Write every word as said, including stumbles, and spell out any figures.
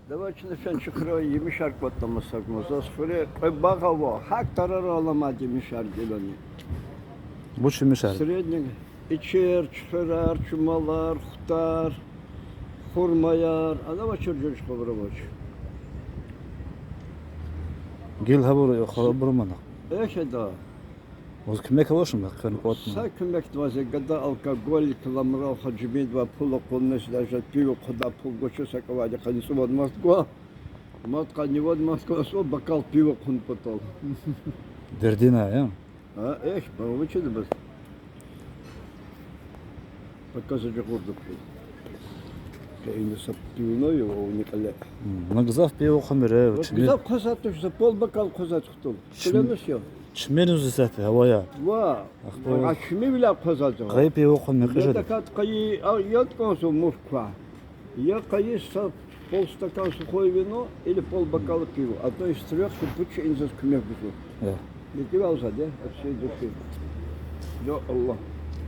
Давай чна фена чи хуьре емишар кӀватӀна маса гун. Заз хуьре кьве багъ ава, гьакӀ тарарал аламайди емишар гилани. Вуч емишар? Средний, ичер, чуьхверар, чумалар, хутар, хурмаяр, ана авачир жуьреба-жуьре авач. Гила гьабур хабар мана. Эхеда. Ваз куьмек авачни хъвена кӀватӀна? Са куьмекдавай зи гада алкоголик, ламрал хажибиндавай пул акъудна, даже пиво хъвадай пул гвачир, са кӀавайди къанни цӀувад манат гва. Мад къанни вад манат гва, са бокал пиво хъун патал. Дердина, я? А, эх, ба, вучиз баз. Показа жагъурда пи. Пейна са пивной, а у них кьале. М, на гзаф пиво хъвамир, э, вучиз? Гзаф хъвазатуш, за полбокал хъвазат хтул. Чим-, Клянусь я. Чими нуз исятда, гьавая. Ва, Ахпа. А чими виляй хъвазат за. Къайи пиво хъвамир, я къижада. Дакат къайи, а, я ткӀан са мурк ква. Я къайи са полстакан сухое вино или полбокала пиво. Одно из трёх, чтоб вуч инзаз куьмек гузва. Я. Дикивал за, да? От всей души. Я Аллагь.